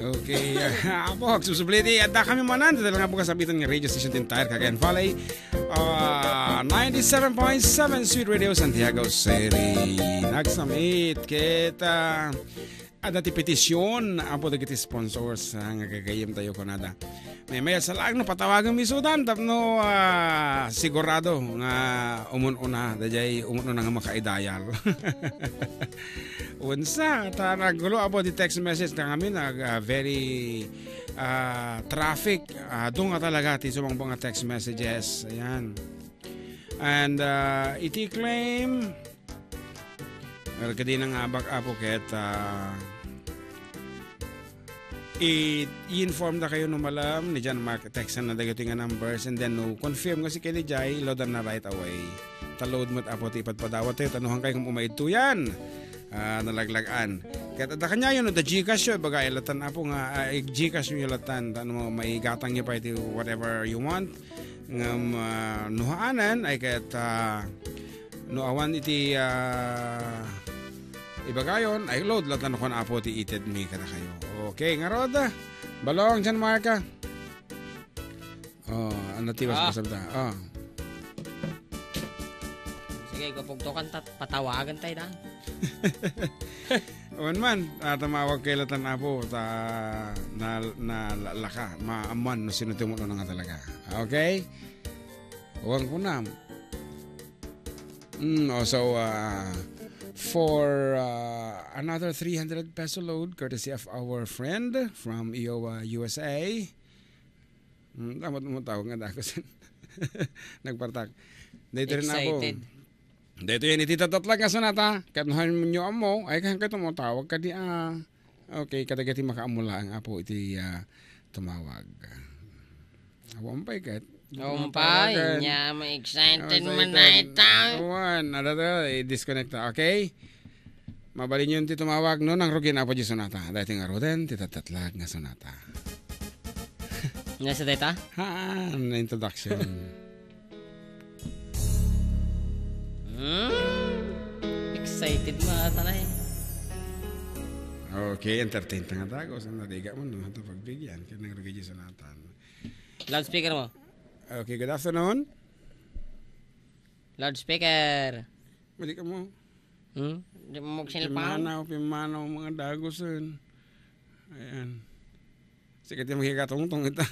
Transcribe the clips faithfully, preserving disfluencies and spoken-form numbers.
Okay, Apo, agsusubli ti adda kami manen, dita lang Apo kasabitan nga radio station ti entire Cagayan Valley. Ah, ninety-seven point seven Sweet Radio Santiago City. Nagsamit ket, ah, adda ti petisyon, Apo, dagiti sponsors, ah, nga gagayyem tayo kunada. May, may sa lang no patawagan mi sudan, tapno, ah, sigurado nga umun-una, dayjay umun-una nga makaidayal. Unsa, ta nagulo, Apo, di text message ta kami nag, ah, very, ah, traffic. Ah, doon nga talaga ti sumangba nga text messages. Ayan. And, ah, iti claim, well, kadi na nga abak, Apo, ket, ah, i-, i-inform da kayo no malam ni John Mark, textan na dagiti nga numbers, and then no confirm nga si Kelly Jai, loadan na right away. Ta load met, Apo, ti ipadpadawat tayo, tanuhan kayo kung umaid to yan. Ah, nalaglagan. Kaya adda kanya yun, no, da Gcash yun, baga ilatan, Apo, nga, ah, i-Gcash nyo ilatan, ta no maigatang nyo pa iti whatever you want. Ngem, ah, no haanan, ay ket, ah, no awan iti, ah, ibagayon, ay load latta no kuan Apo ti ited mi kadakayo. Okay, ngarud, ah, Balong, John Mark, ah. Oh, ano ti mas Ah. masabta? Oh. Sige, gupugtukan ta, patawagan tayo da. Awan man, ah, tumawag kayo latta Apo, ta na, na, la-, laka, maamuan no sino ti umun-una nga talaga. Okay? Awan ko na. Mm, oh, so, uh, for, uh, another three hundred peso load, courtesy of our friend from Iowa, U S A. Mm, tama, tama, tawag nga dakos. Nagpartak. Dito rin ako. Excited. Dito yan, iti tatatlag nga sonata. Kat nahan nyo amo, ay, kaya kayo tumawag ka di, ah. Okay, kadagiti makaamula ang Apo iti, ah, tumawag. Awan pa'y kat. Awan pa'y, nya, ma-excited man na ita. Awan, ada ta, i-disconnect ta, okay? Mabalin yun ti tumawag, no, nang rugin Apo di sonata. Dahil nga ruden, ti tatatlag nga sonata. Nga sa data? Ha, na introduction. Hmm? Excited mo ata na eh. Okay, entertain ta nga tago. Saan nadiga mo, no? Ito pagbigyan. Kaya nang rugay sa natan. Loudspeaker mo. Okay, good afternoon. Loudspeaker. Mali ka mo. Hmm? Di mo magsilpang? Pimanaw, pimanaw, mga dagusan. Ayan. Sige, ti magkikatungtong ita.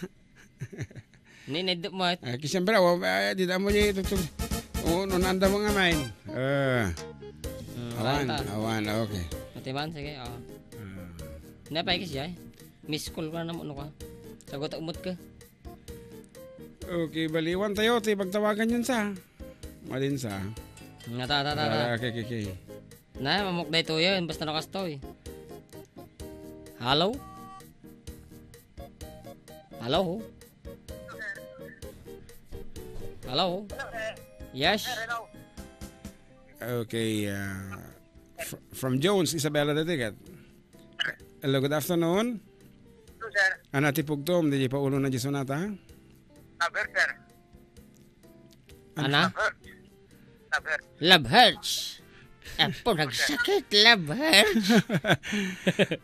Ni, ni, di mo. Ah, kasi siyempre, awa, ah, di damo niya ito, ito. Oo, no, nanda mo nga main. Ah. Hmm, awan, wala ito. Awan, okay. Matiman, sige, oh. Ah. Napay kasi siya eh. Miss call ka na mo, ano ka? Sagot, umot ka. Okay, baliwan tayo, ti pagtawagan yun sa. Malin sa. Nga, ta, ta, ta, ta. Ah, okay, okay, okay. Na, mamok na ito yun. Basta nakastoy. Hello? Hello? Hello? Yes? Okay, uh, fr- from Jones, Isabela, the ticket. Hello, good afternoon. Hello, sir. Ana, ti pugtom, di pa ulo na di sonata? Number, sir. Ana? Love hurts. Love hurts. Apo, nagsakit. Love hurts.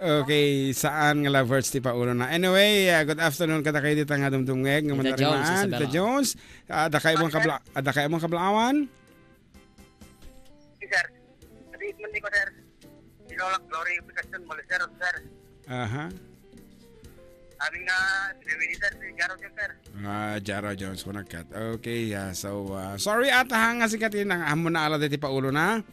Okay, saan nga love hurts ti paulo na? Anyway, uh, good afternoon kada kayo dita nga dumdumngeg nga Tita Jones, manarimaan. Tita Isabela. Jones, ah, ada kayo mong kabla-, ada kayo mong kablaawan? Sir, adi man ni ko, sir. Sinolak Glory Bukasyon, Malisero, sir. Aha. Amin nga, si Winnie, sir, si Jaro Jones, sir. Ah, Jaro Jones, kunagkat. Okay, yeah. So, uh, sorry ata ha nga sikat in ang amo na ala diti paulo na.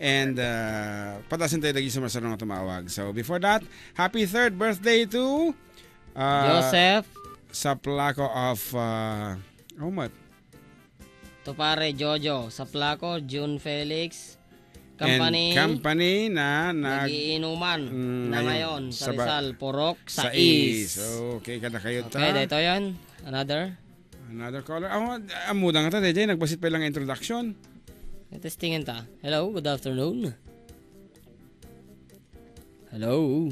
And, uh, patasin tayo lagi sumasarong nga tumawag. So, before that, happy third birthday to, uh, Joseph. Saplako of, uh, oh, mat. To pare Jojo, Saplako, June Felix, and company, company na nag-, nagiinuman mm, na ngayon, ngayon sa ba-, Rizal, Purok, sa sais. Sais. Okay, kada kayo ta. Okay, dito yan. Another? Another caller. Amo, amo da nga ta, D J, nagbasit pa lang introduction. Testingan ta. Hello, good afternoon. Hello.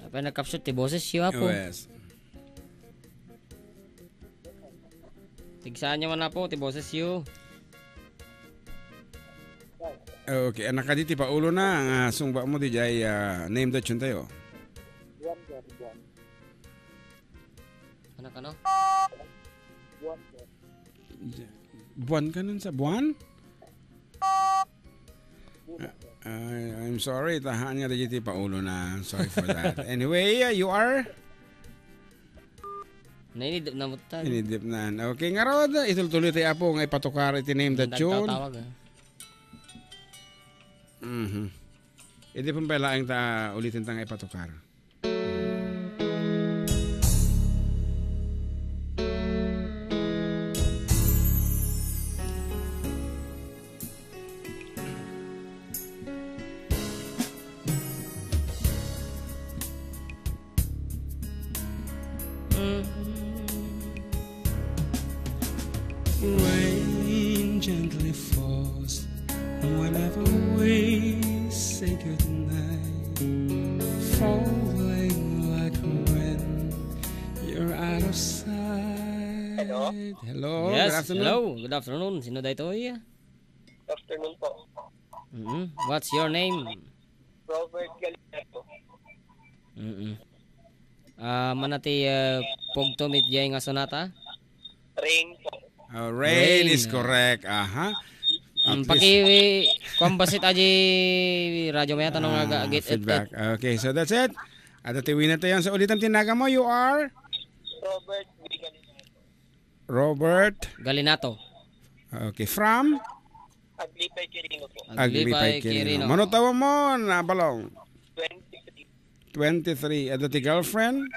Apa nagkapsut ti boses yo, Apo? Yes. Tigsaan nyo man, Apo, ti boses yo. Okay, anak ka di ti paulo na, nga sungba mo di jay, ah, name that yun tayo. Ano? Buwan ka nun sa buwan? Ah, I, I'm sorry, tahaan nga dagiti paulo na. Sorry for that. Anyway, uh, you are? Nainidip na mo tayo. Inidip na. Okay, ngarud, itultuloy tayo, Apo, nga ipatukar iti name that tune. Nagtawtawag, ah. Mhm. Idi pun pay laeng ta ulitin ta nga ipatukar. Rain gently falls whenever we say goodnight. Falling like rain, you're out of sight. Hello? Hello, yes, good afternoon. Hello, good afternoon. Sino daytoy? Afternoon po. Mm-hmm. What's your name? Robert Galiano. Mm-mm. Ah, manati, ah, pugto met jay nga sonata? Rain po. Oh, rain is correct. Aha. Mm, at least paki-, kuwan basit aji radyo mo yata no nga, ah, get it, feedback. Okay, so that's it. At atiwin na tayo sa ulitan tinaga mo. You are? Robert Galiano. Robert? Galinato. Okay, from? Aglipay, Quirino po. Aglipay, Aglipay, Quirino. Quirino. Mano taon mo, na balong? Twenty-three. Twenty-three. Adda ti girlfriend?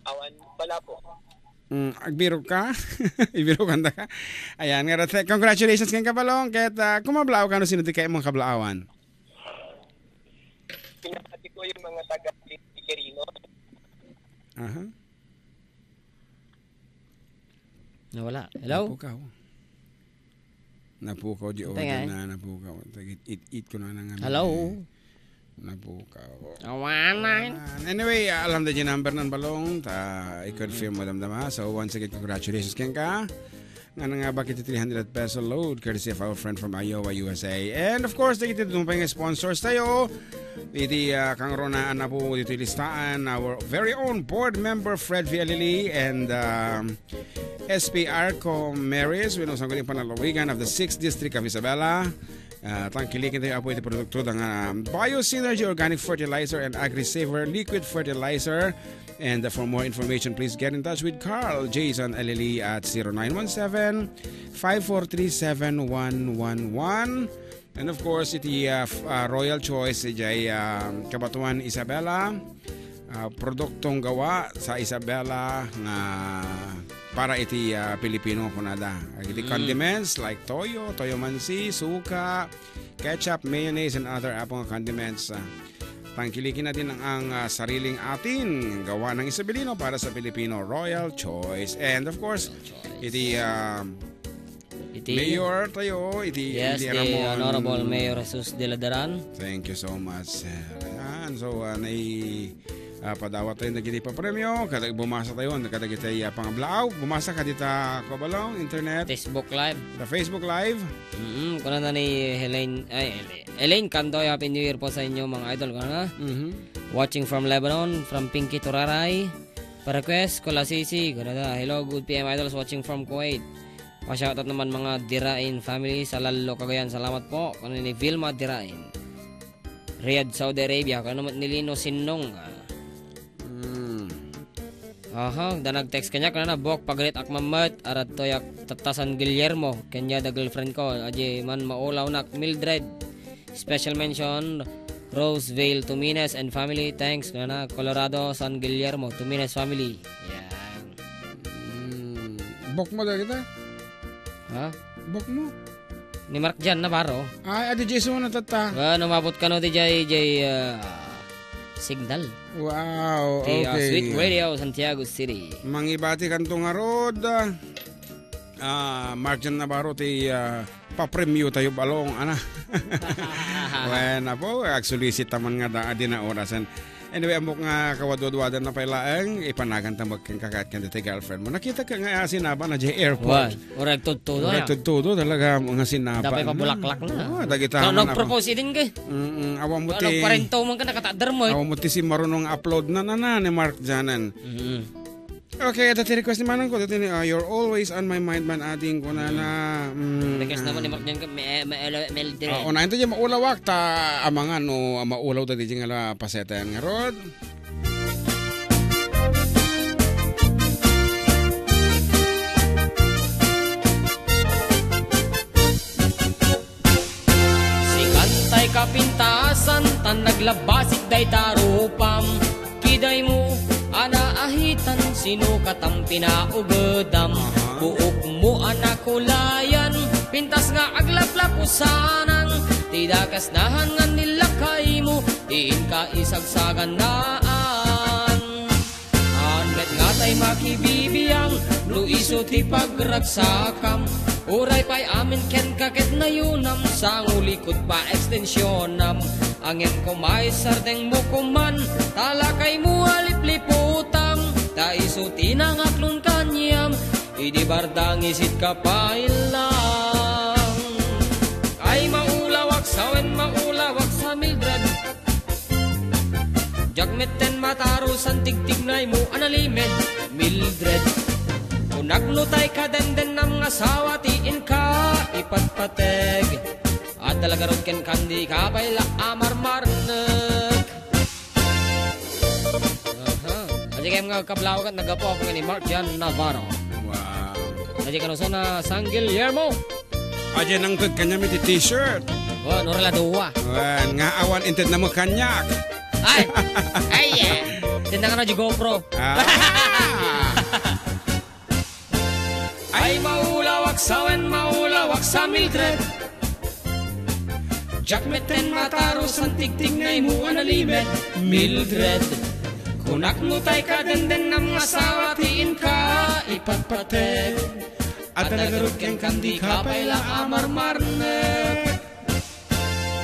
Awan, wala po. Mm, agbirok ka? Ibirok ka. Ayan, nga, congratulations kenka, balong. Ket, ah, kumablaw ka no sino ti kay mong kablaawan? Pinapati ko yung mga taga Quirino. Aha. Nawala. Hello? Napukaw. Napukaw di order na, napukaw. Tagit-it-it ko na nga. Hello? Napukaw. Awanan. Awanan. Anyway, ah, alam na di number ng balong. Ta, i-confirm mo damdama. So, once again, congratulations kenka. Nga nga bakit three hundred peso load, courtesy of our friend from Iowa, U S A. And of course, dagiti dumayo nga sponsors tayo. Iti, ah, kangronaan na po dito listaan, our very own board member, Fred Vialili, and, um, S P Arco Maris, we know, sangguling panalawigan of the sixth District of Isabela. Ah, tangkilikin tayo, Apo, iti produkto da nga Bio Synergy Organic Fertilizer and Agri Saver Liquid Fertilizer. And, uh, for more information, please get in touch with Carl Jason Alili at zero nine one seven, five four three, seven one one one. And of course, iti, uh, f-, uh, Royal Choice, ijay, uh, Cabatuan, Isabela. Ah, produktong gawa sa Isabela nga para iti, ah, Pilipino kunada. Iti condiments like toyo, toyo mansi, suka, ketchup, mayonnaise, and other apo nga condiments. Ah, tangkilikin natin ang, ang, ah, sariling atin gawa ng Isabelino para sa Pilipino, Royal Choice. And of course, iti, ah, iti Mayor tayo, iti, yes, iti the Ramon. Honorable Mayor Jesus Dela Daran. Thank you so much, sir. Ayan, so, ah, nai-, ah, padawat tayo dagiti papremyo, kada bumasa tayo, kada kita, ah, pangablaaw, bumasa ka dita, kabalong, internet. Facebook Live. The Facebook Live. Mm-mm, kuna na ni Helene, ay, Elaine Candoy, Happy New Year po sa inyo, mga idol, kuna na. Mhm. Watching from Lebanon, from Pinky Turaray. Pa-request, Kulasisi, kuna na. Hello, good P M idols watching from Kuwait. Pa-shoutout naman mga Dirain family sa Lallo, Cagayan. Salamat po. Kuna ni Vilma Dirain. Riyadh, Saudi Arabia. Kuna naman ni Lino Sinong. Mm. Aha, da nag-text kaniak, kuna na, buok pagaritak mammet, aradtoyak tatta San Guillermo, kenya da girlfriend ko, aji man maulaw nak, Mildred. Special mention, Roseville Tumines and family. Thanks, kuna na, Colorado, San Guillermo, Tumines family. Yan. Mm, buok mo dagita? Ha? Buok mo? Ni Mark Jan Navarro. Ay, adi Jason na tatta. Ah, umabot kano di jay, jay, ah, signal. Wow, ti, ah, okay. Sweet Radio, Santiago City. Mangibati kanto ngarud, ah, Mark Jan Navarro ti, ah, papremyo tayo balong, ana. Wen, apo, agsulisit taman nga da, adi na orasen. Anyway, ammok nga kawadwadwadan na pay laeng, ipanagan ta magkengka ket ken ditoy girlfriend mo. Nakita ka nga, ah, sinaba na jay airport. Wen, uray tudtudo. Uray tudtudo talaga nga sinaba. Dapat pabulaklak na. Ah, dagita. Nagpropose din kay. Mm, awan mo ti. Parento man ka nakatader mo, eh. Awan mo ti si marunong upload na, na, na, ni Mark Janan. Mm. Okay, adda ti request ni manangko, dati ni, ah, "You're always on my mind man ading," kunana, mm, Request naman ni ah. Mark Jan, me-, me-, Mildred. Ah, unayen ta diay maulawak, ta amangan no, ah, maulaw dati diay nga la paseten ngarud. Sikan tay kapintasan, tan naglabasik dayta rupam. Kidaymo a naahitan, sino katam pinaugedam? Aha. Buokmo a nakulayan, pintas nga aglaplapusanan. Ti dakes nahan nga nilakaymo, ti inka isagsaganaan. Haan met ngatay makibibiang, no isu ti pagragsakam. Uray pay amin kenka ket nayunam, sango likud pa ekstensionam. Ngem koma isardengmo koman, ta lakaymo a lipliputam. Ta isu ti nangaklon kaniam, idi bardang isit ka pay lang. Ay maulawak sa wen, maulawak sa Mildred. Diak metten matarusan tigtignaymo a nalimed, Mildred. Kunak no tay kadendennam nga asawa ti inka ipatpateg. Adda la garud kenka, dika pay la a marmarnek. Aha. Adi kayam nga kablaw ket naggapu a ken ni Mark Jan Navarro. Wow. Adi kano sana San Guillermo. Adi nangted kaniam iti t-shirt. Oh, no, la dua. Wen, nga awan intedna met kaniak. Ay! Ay, eh. Tinda kano di GoPro. Ah. Ay, maulawak sa wen, maulawak sa Mildred. Diak metten matarusan tigtignaymo a nalimed, Mildred. Kunak no tay kadendennam nga asawa ti inka ipatpateg. Adda la garud kenka, dika pay la a marmarnek.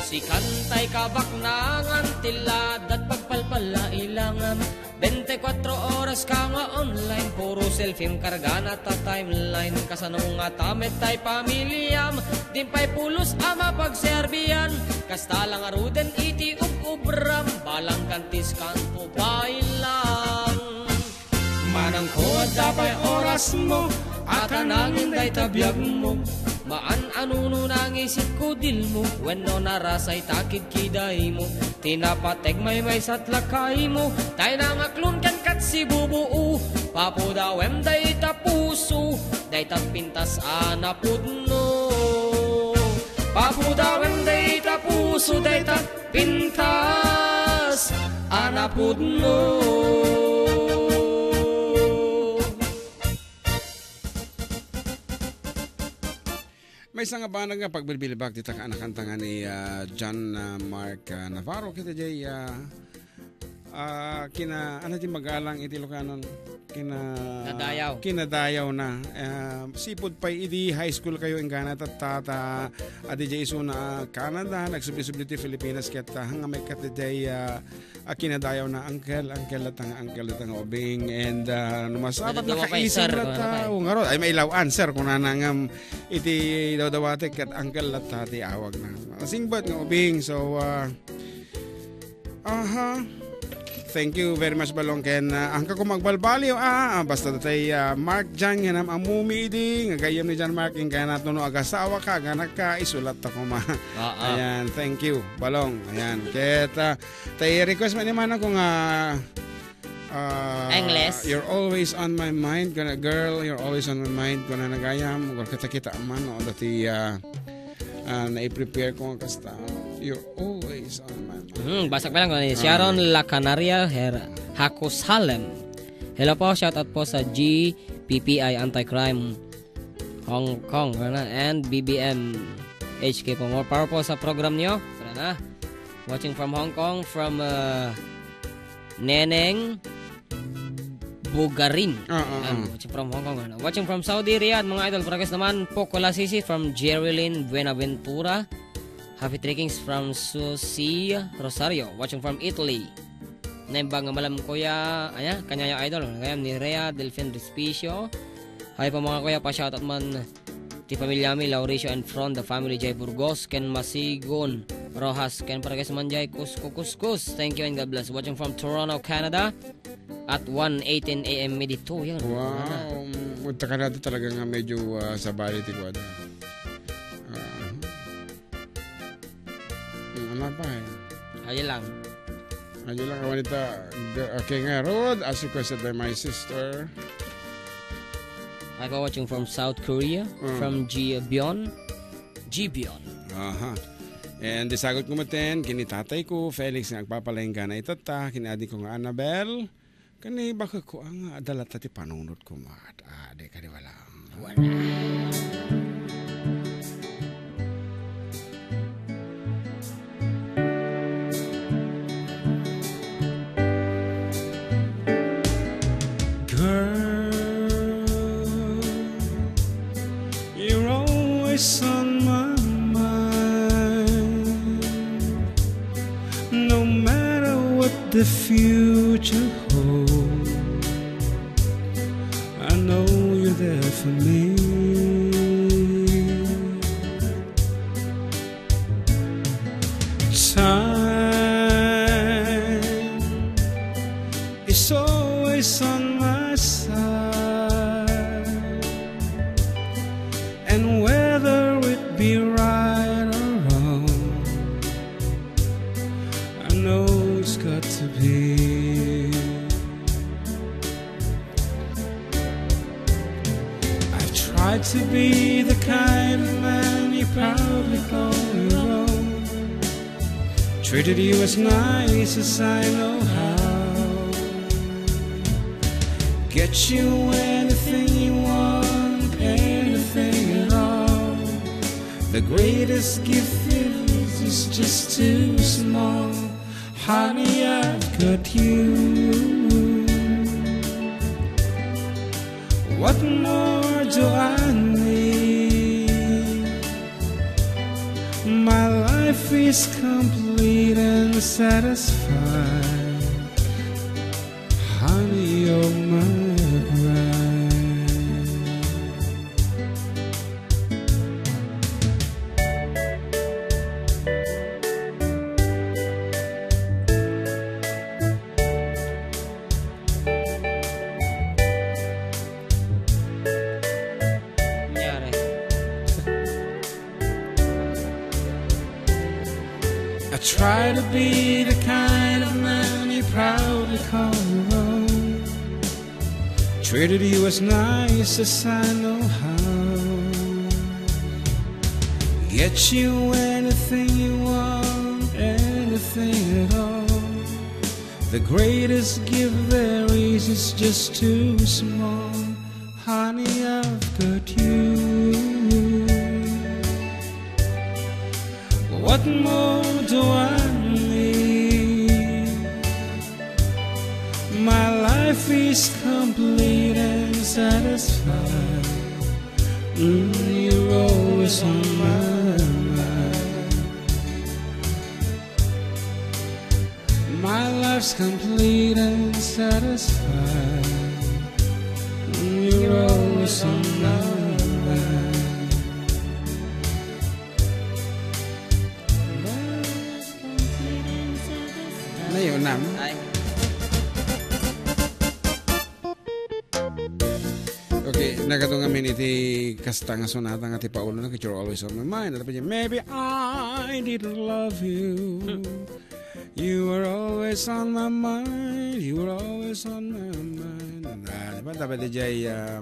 Sikan tay kabaknangan, ti ladat pagpalpala ilangam. Bente kuatro oras ka nga online, puro selfiem kargana ta timeline. Kasano nga ta met tay pamiliam, din pay pulos a mapagserbian. Kasta la ngaruden iti ub-ubram, balang kantis kanto pay lang. Manangko, adda pay orasmo, a ta nangin dayta biagmo. Maan a nuno nangisit kudilmo, wenno narasay ta kidkidaymo. Ti napateg maymaysa ti lakaymo, tay nangaklon ken kat sibubuo. Papudawem dayta puso, dayta pintas a napudno. Papudawem dayta puso, dayta pintas a napudno. Maysa nga banag nga pagbilbilibak dita kaanakanta nga ni, ah, John, ah, Mark, ah, Navarro, ket diay, ah, ah, kina-, ano ti magalang iti Ilokanon? Kina-, Nadayaw. Kinadayaw na. Ah, sipud pay idi high school kayo, inggana, tatta, ta, adi diay isuna, ah, Canada, nagsubli-subli ti Filipinas, ket, ah, hanggang may kat diay, ah, a kinadayaw na, "Uncle, uncle, latta nga, uncle, latta nga ubing." And, ah, no masapul, nakaising latta. Sir, kunana pay. O, ngarud, ay, mailaw-an, sir, kunana ngem iti dawdawatek ket uncle latta ti awagna. Singbat nga ubing. So, ah, aha. Thank you very much, Balong, ken, ah, angka ko magbalbaliw, ah, ah, basta tay, ah, Mark Jan nga nam-, ammom idi, nga gayyem ni Jan Mark, inggana no, no agasawaka, aganakka, isu latta koma. Ah, ah. Ayan, thank you, Balong. Ayan, ket, ah, Tay request man ni manang ko nga, ah, Angles. "You're always on my mind," kuna, "Girl, you're always on my mind," kuna, nagayam, or kita-kita man, no, dati, ah, ah, nai-prepare ko nga kasta, "You're always on my mind." Hmm, basag pa lang, kuna ni Ah. Sharon La Canaria, Her-, Hakusalem. Hello po, shout out po sa G P P I Anti-Crime Hong Kong, ano, and B B M H K po. More power po sa program niyo. Tara na. Watching from Hong Kong, from, uh, Neneng Bugarin. Ah, ah, Ayan, ah. Watching from Hong Kong, ano. Watching from Saudi Riyadh, mga idol. Progress naman po, Kulasisi from Jerilyn Buenaventura. Happy trekkings from Susie Rosario. Watching from Italy. Naimbag nga malam, kuya. Aya, kaniayo, idol. Kayam ni Rhea Delfin Respicio. Hi po, mga kuya, pa-shoutout man ti pamilyami, Lauricio and from the family, Jay Burgos, ken Masigon Rojas, ken Parkes man jay Kuskukuskus. Thank you and God bless. Watching from Toronto, Canada. At one eighteen A M mi dito, yan. Wow. Ano na? Mm, unta ka na talaga nga medyo, ah, sabali ti kuwan. Ah. Mm, ano pa eh? Ayun lang. Ayun lang, awan ita, the, okay nga, Rod, as requested by my sister. Hi po, watching from South Korea, Mm. from Gibeon. Gibeon. Aha. And di sagut ko maten, kini tatay ko, Felix, nga agpapalengga na itatta, kini adi ko nga Annabel, kani bakit ko ang adalata ti panunot ko, mat-, ah, di ka di wala. Wala. Girl, you're always on my mind. No matter what the future holds, I know you're there for me. Time is always on my side, and whether it be right or wrong, I know it's got to be. I've tried to be the kind of man you proudly call your own. Treated you as nice as I know how. Get you anything you want, anything at all. The greatest gift is just too small. Honey, I've got you. What more do I need? My life is complete and satisfied. Honey, you're my bride. Nangyari. I try to be the kind of man you proudly call your own. Treated you as nice as I know how. Get you anything you want, anything at all. The greatest gift there is is just too small. Honey, I've got you. What more do I need? My life is complete and satisfied. Mm, you're always on my mind. My life's complete and satisfied. You're always on my mind. Life's complete and satisfied. Nayo, nam? Ay. Okay, nagato ngamin iti kasta nga sonata nga ti Paolo na, "You're always on my mind." At pwede, "Maybe I didn't love you. You were always on my mind. You were always on my mind." Ah, di ba? Dapat di jay, ah,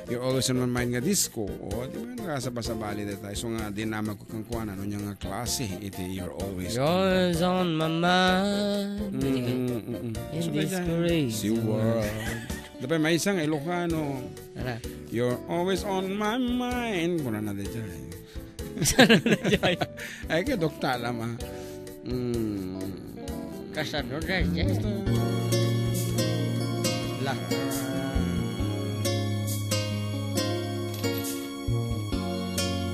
"You're always on my mind" nga disco. O, di ba? Nakasabasabali na tayo. So nga, dinamag ko kang kuana, ano niya nga klase, iti "You're always on my mind." Mm, mm, mm, mm. In So, kaya, disgrace. Si World. Dapat may isang Ilocano. Ano? "You're always on my mind." Kuna na di jay. Ay, kaya dokta lang, ah. Mm. Kasano na yan? Lang.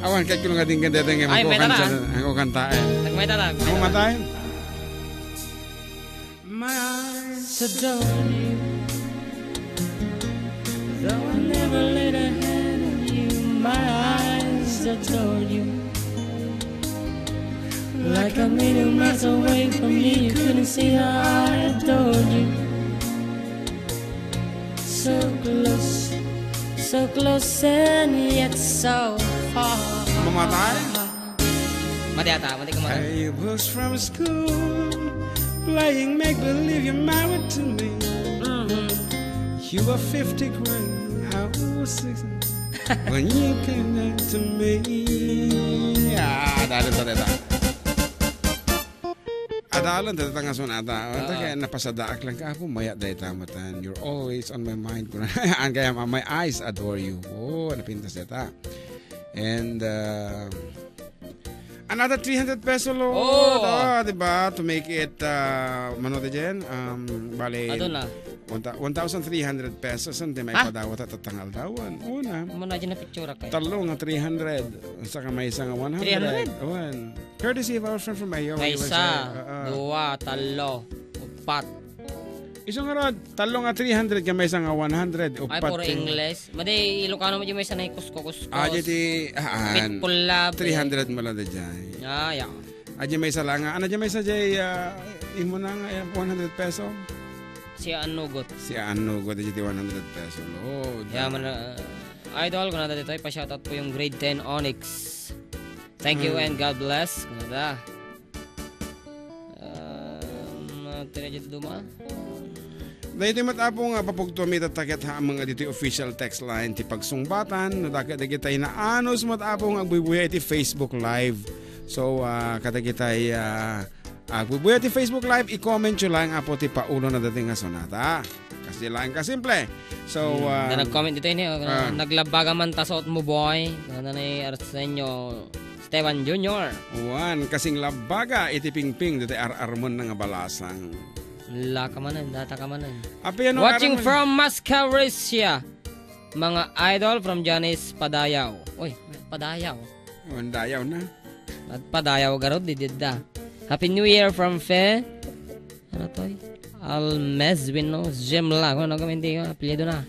Awan, kahit ko nga din ganda tayo ngayon. Ay, may tara. Ang kanta, eh. Nagmay tara. Ang matay? My eyes adore you. Though I never laid a hand on you, my eyes adore you. Like a million miles away from me, you couldn't see how I adore you. So close, so close and yet so far. Mamatay? Madi ata, madi ka mata. I was from school, playing make believe you're married to me. You were fifty grand, I was sixty. When you came back to me. Ah, dali, dali, dali. Adalan dayta nga sonata. Anta kaya napasadaak lang ka, Apo, mayat dayta matan. You're always on my mind. Kuna, an kaya, my eyes adore you. Oh, napintas dayta. And, uh, another three hundred peso, Lord. Oh. Ah, di ba? To make it, uh, mano ti Jen? Um, bale, Ato na. one thou-, one thousand three hundred pesos, ante may Ah? padawat at tatangal dawan. Una. Mano na dyan na picture kay? Talo nga three hundred. Saka may isa nga one hundred. Three hundred? One. Courtesy of our friend from Iowa, Maysa, U S A. Ah, ah. Dua, talo, upat. Isu nga rod, talo nga three hundred ken maysa nga one hundred, Ay, upat puro ken English. Madi, Ilocano mo dyan maysa na ikuskukuskos. Ah, dyan ti, ah, Pitpul labi. Three hundred mo lang da dyan. Ah, yeah. Ah, dyan maysa lang nga. Ano dyan maysa dyan, ah, imo na nga, eh, one hundred peso? Si Anugot. Si Anugot, dyan ti one hundred peso. Lord. Yeah, man, ah, idol, kung nata dito, ipa-shoutout po yung grade ten Onyx. Thank you Hmm. and God bless. Kung nata. Um, uh, tira dyan duma. Daytoy met, Apo, nga papugtomi tatta ket ha among ditoy official text line ti pagsungbatan, no dakket dagitay naanus met, Apo, nga agbuybuya iti Facebook Live. So, ah, kadagitay, ah, agbuybuya ti Facebook Live, i-comment yo lang, Apo, ti paulona daytoy nga sonata. Kasi lang kasimple. So, Hmm, ah, na nag-comment dito ini, oh, ah. Naglabaga man ta suot mo, boy. Ano na ni Arsenio Esteban Junior. Wan, kasing labaga iti pingping ditoy ar-armon na nga balasang. La ka manen, data ka manen. Api, ano, Watching aram mo? From Mascaresia. Mga idol from Janice Padayaw. Uy, Padayaw. Oh, ang dayaw na. At Padayaw garod, di didda. Happy New Year from Fe. Ano to, eh? Almez Wino Jemla. Kung ano kami, hindi ko apelyido na.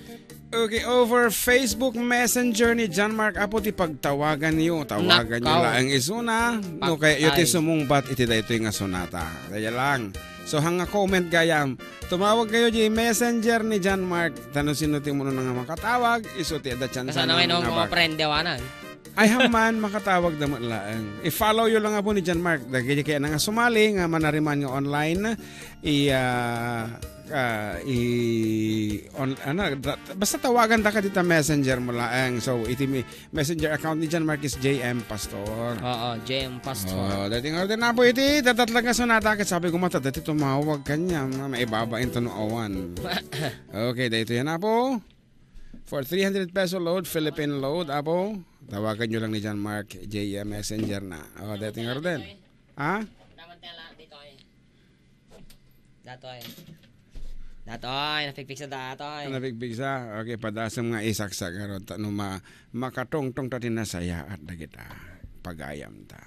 Okay, over Facebook Messenger ni John Mark, Apo, ti pagtawagan yo. Tawagan yo Nakaw. Laeng isuna. No, kay yo ti Patay. Sumungbat iti daytoy nga sonata. Kaya lang. So, hanga comment gayam. Tumawag kayo di Messenger ni John Mark. Tano sino ti muno nga makatawag, isu ti adda chance Kasano nga nga mga mga bag- friend, dewanan? Ay, haman, makatawag da met laeng. I-follow yo lang, Apo, ni John Mark. Dagiti kaya na nga sumali nga manariman nga online, i, ah, ah, i, on, ano, da-, basta tawagan da ka dita Messenger mo laeng. So, iti mi-, Messenger account ni John Mark is J M Pastor. Oo, J M Pastor. Oh, dating order na po iti, dadatlag nga sonata, ket sabi ko mata, dati tumawag kanya, ma-, maibabain to no awan. Okay, daytoy na po. For three hundred peso load, Philippine load, Apo. Tawagan nyo lang ni John Mark, J M Messenger na. Oh, dating order. Ha? Datoy. Datoy, napigpigsa datoy. Napigpigsa. Okay, padasem nga isaksak, aro, ta-, no ma-, makatungtong ta ti nasayaat dagita. Pagayam ta.